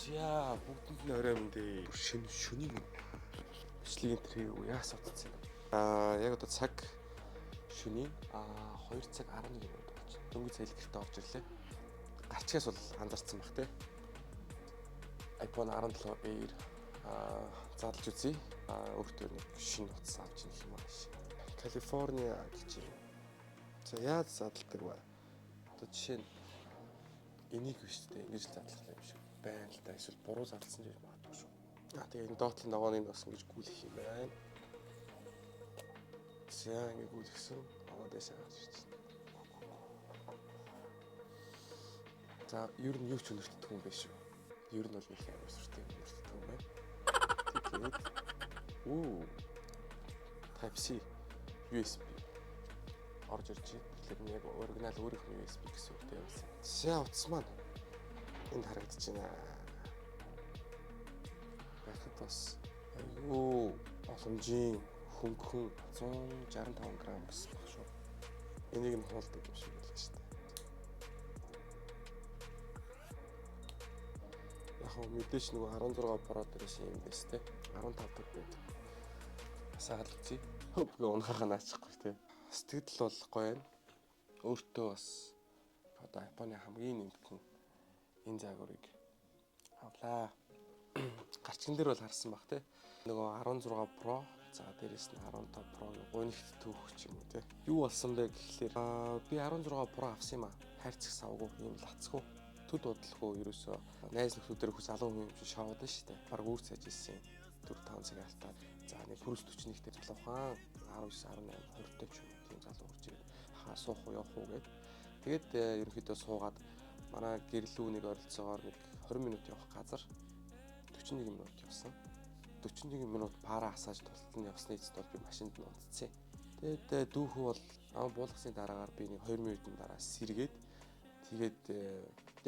За, бүгдэнд нь орой мэндээ. Шин шөнийн бичлэгийн тэр яас утцсан юм. Яг одоо цаг шөнийн 2 цаг 11 минут болж байна. Дөнгөж цайлт гэртээ орж ирлээ. Гарчгаас бол анзаарсан бах те. iPhone 17 Air задлж үзье. Өөртөө нэг шинэ утас авч ирэх юм ааш. Калифорниа гэж юм. За, яаж задалдаг вэ? Одоо жишээ нь энийг биш үү? Ингэж л задлах юм шиг байна л да. Эсвэл буруу задлсан ч гэж магадгүй шүү. Тэгээ энэ доотлын ногооныг бас ингэж гүйлэх юм байна. За, ингэ гүйлгсэн. Аа, дэшээ гарч ирж байна. За, ер нь юу ч өнөртдөг юм биш үү? Ер нь бол нэг амар сүртэй өнөртдөг юм байна. Тэгээд Type C USB орж ирж байна. Тэгэхээр нь яг оригинал өөрийнх нь USB гэсэн үгтэй явуулсан. За, утас маань энд харагдаж байна. Байхад бас айгүй боломжийн хөнгөн 165 грамм гэсэн баг шүү. Энийг нь хуулдаг юм шиг байлаа шүү дээ. Яг хөө мэдээч нөгөө 16 Pro дээрээс юм байс те. 15 дахь байдаг. Асаагаад үзье. Би унахаа наачихгүй те. Сэтгэл бол гоё байна. Өөртөө бас одоо iPhone-ы хамгийн нэмтэн энэ загварыг авлаа. Гарчган дээр бол харсан баг те. Нөгөө 16 Pro, за дээрэс нь 15 Pro-гийн гунигт түүх ч юм уу те. Юу болсон бэ гэхлээр би 16 Pro авсан юм аа. Хайрцаг савгүй юм лацгүй. Төд бодлого ерөөсөө найз нөхдөдөр хөх залуу хүн юм чи шоуд нь штэ. Бараг үүр цааж ирсэн юм. 4 5 цаг алтаад за нэг пүрс 41-тэй залуухан 19 18 20-тэй ч юм уу тийм залуу хурж ирээд хаа суух уу явах уу гэд. Тэгээд ерөнхийдөө суугаад манай гэрлүү нэг ойролцоогоор нэг 20 минут явах газар 41 минут явсан. 41 минут пара асааж тултал нь явсны эцэст бол би машинд нь унтцсан. Тэгээд дүүхүү бол ам буулгасны дараагаар би нэг 2 минутын дараа сэргээд тэгээд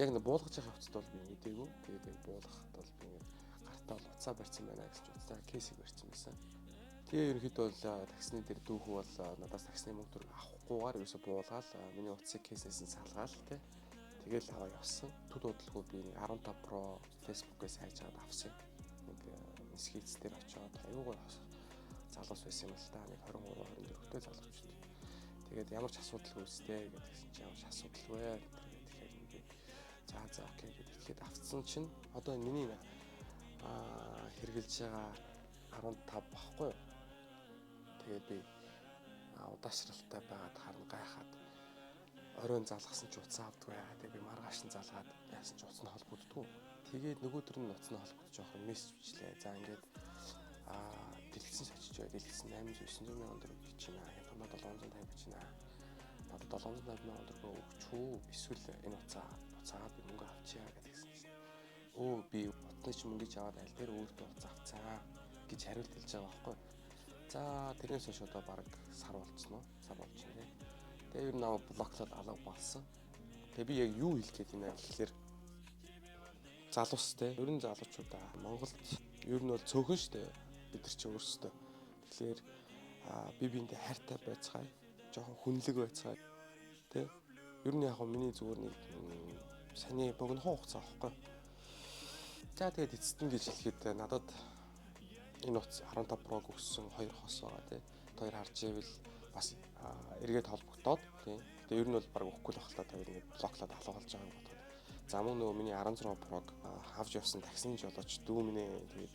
яг нэг буулгаж явах явцад бол би мдээгүй. Тэгээд яг буулгахад бол би ингээд гартаа бол уцаа барьсан байна гэж уцаа кейсийг барьсан байсан. Тэгээ ерөнхийдөө бол таксины дээр дүүхүү бол надаас таксины мөнгө төгрөг авахгүйгээр ерөөсө буулгаал миний утсыг кейснээс нь салгаал тэ. Тэгэл аваа явсан. Төд удалгүй би нэг 15 Pro Facebook-ээс хайж аваад авсан. Нэг нисхийц дээр очиод аюугаа залуус байсан юм л та. Нэг 23 24-тэй залуучууд. Тэгээд ямар ч асуудалгүй үстэй гэдгсэн чи ямар ч асуудалгүй. Тэгээд тэгэхээр би за окей гэдэг. Тэгэхээр авцсан чинь одоо миний хэрглэж байгаа 15 багхгүй юу? Тэгээд би удаашралтай байгаад харна гайхаад оройн залгасан ч утсаа авдгүй. Тэгээд би маргааш нь залгаад яасан ч утас нь холбогддгүй. Тэгээд нөгөөдөр нь утас нь холбогдож явах мессеж бичлээ. За, ингээд дэлгэцэн сочиж бай. Дэлгэцэн 800 900 мянган төгрөг гэж байна. Хямдаа 750 гэж байна. Надад 750 мянган төгрөг өгч үү? Эсвэл энэ уцаагаа би мөнгө авчия гэдгийгсэн чинь. Өө, би утасны чи мөнгөж аваад аль дээр өөртөө утас авцаа гэж хариулт хэлж байгаа байхгүй. За, тэрнээс хойш одоо бараг сар болцсон уу? Сар болж байна. Тэгээ ер нь намайг блоклоод алга болсон. Тэгээ би яг юу хэлэх гээд байна гэхлээр залуустай. Ер нь залуучуудаа Монголд ер нь бол цөөхөн штэ. Бид нар чи өөрсдөө. Тэгэхээр би биэндээ хайртай байцгаая. Жохон хүнлэг байцгаая. Тэ? Ер нь яг миний зүгээр нэг саний богинохон хугацаа аахгүй. За, тэгээд эцэст нь гэж хэлэхэд надад энэ утас 15 Pro-г өгсөн хоёр хос байгаа тий. Хоёр харж ивэл бас эргээд холбогдоод тий. Тэгээ ер нь бол баг өгөхгүй л байх л та, хоёр ингээд блоклоод алга болж байгаа юм бодоход. За, мөн нөгөө миний 16 Pro-г авч явсан таксины жолооч дүү минь ээ. Тэгээд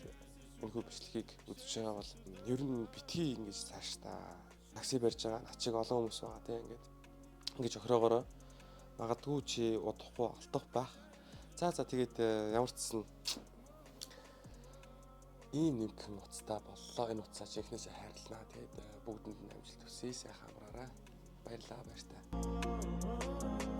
энэхүү бичлэгийг үзэж байгаа бол ер нь битгий ингэж цаашдаа такси барьж байгаа начиг олон хүмүүс байгаа тий. Ингээд ингэж охироогоороо магадгүй чи удахгүй алдах байх. За тэгээд ямар ч гэсэн ийм нэмхэн утастай боллоо. Энэ утсаа чи эхнээсээ хайрлнаа. Тэгээд бүгдэнд нь амжилт хүсье. Сайхан амраарай. Баярлалаа, баяртай.